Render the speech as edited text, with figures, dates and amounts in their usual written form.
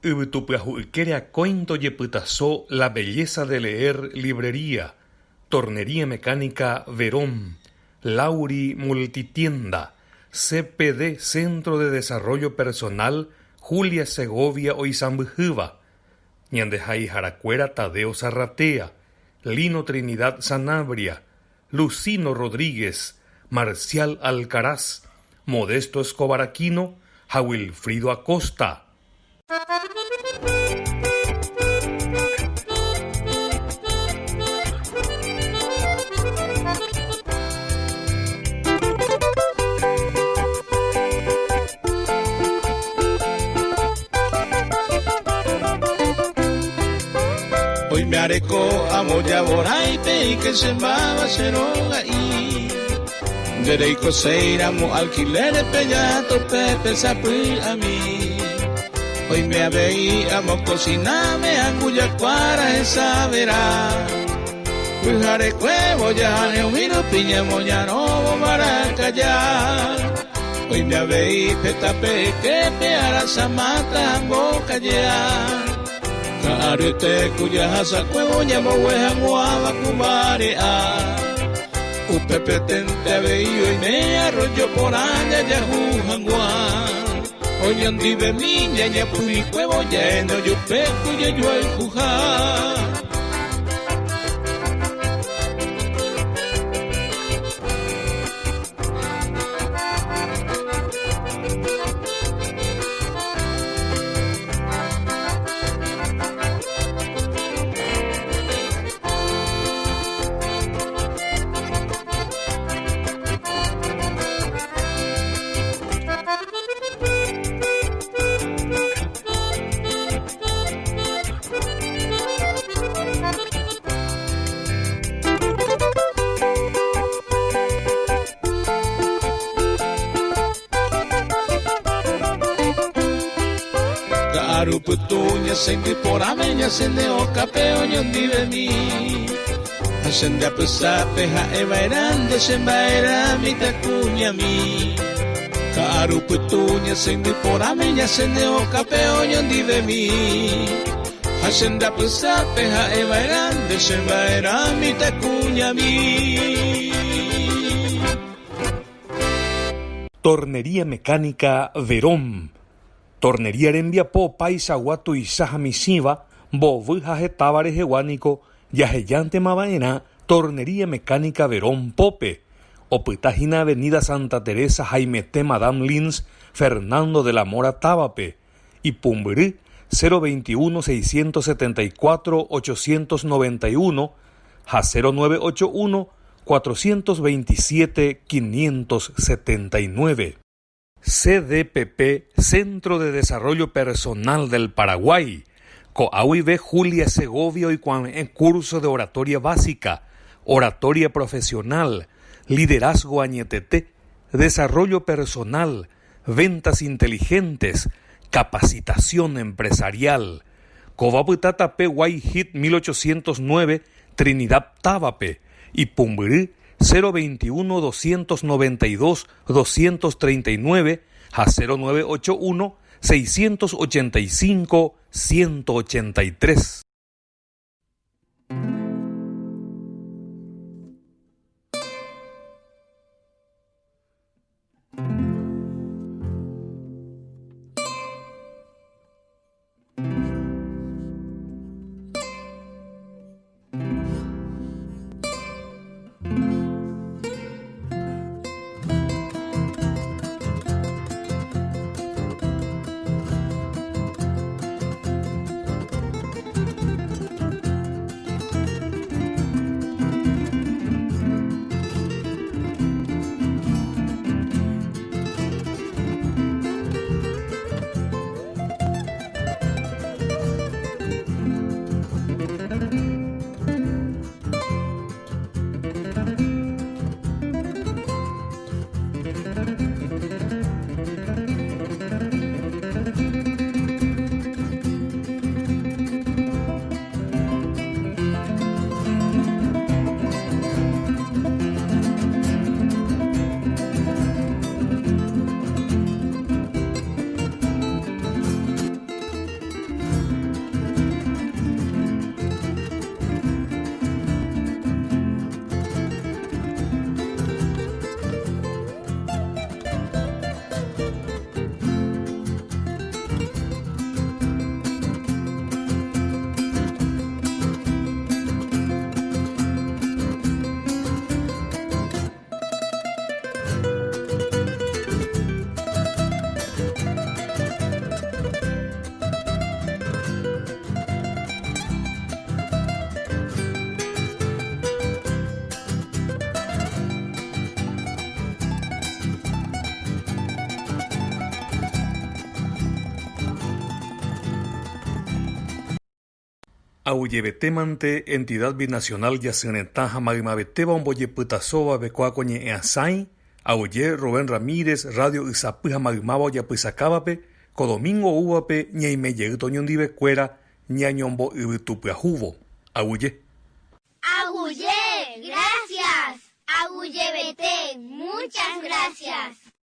Yvytu pyahu ykére akóinte ojepytaso La Belleza de Leer Librería, Tornería Mecánica Verón, Lauri Multitienda, CPD Centro de Desarrollo Personal Julia Segovia oisãmbyhýva, ñande haiharakuéra Tadeo Zarratea, Lino Trinidad Sanabria, Lucino Rodríguez, Marcial Alcaraz, Modesto Escobar Aquino ha Wilfrido Acosta. Oime areko amo javorái ike che máva che róga'i. Nde reikoséiramo alquiler-pe jatope sapy'ami. Oime avei amo kosináme angujakuára hesavera. Pyharekuévo jahane umi rupi ñamoñarõvo mbarakaja. Oime avei pe tape yképe arasa máta ha mbokaja. Ka'aryete ku jahasakuévo ñambogue hag̃uáva ku vare'a. Upepetente avei oime arroyo porã jajahu hag̃ua. Oñondivemi ñañapymikuévo ja'éne ojupe ku jajuayhuha. Ka'arupytũ ñasẽndy porãme ñasẽne okápe oñondivemi. Ha che nde apysápe ha'eva'erã nde che mba'erã mitãkuñami. Ka'arupytũ ñasẽndy porãme ñasẽne okápe oñondivemi. Ha che nde apysápe ha'eva'erã nde che mba'erã mitãkuñami. Tornería Mecánica Verón. Tornería rembiapo opaichagua tuicha ha michĩva, mbovy ha hetáva rehegua niko jahejántema va'erã Tornería Mecánica Verón pópe. Opyta hína Avenida Santa Teresa haimete Madame Lins Fernando de la Mora távape. Ipumbyry 021 674 891 ha 0981 427 579. CDPP Centro de Desarrollo Personal del Paraguay, Ko'a guive Julia Segovia oikuave'ẽ curso de oratoria básica, oratoria profesional, liderazgo añetete, desarrollo personal, ventas inteligentes, capacitación empresarial. Kóva opyta tape Guay Hit 1809 Trinidad távape, ipumbyry 021 292 239 ha 0981 685 183. Aguyjevetémante Entidad Binacional Jasyretã ha maymavetéva ombojepytasóvape kóa ko ñe'ẽ asãi, aguyje Rubén Ramírez, Radio Ysapy ha maymáva ojapysakávape, ko domingo oúvape ñaime jeýta oñondivekuéra ñañombo'yvytupyahúvo. Aguyje. Aguyje, gracias. Aguyjevete, muchas gracias.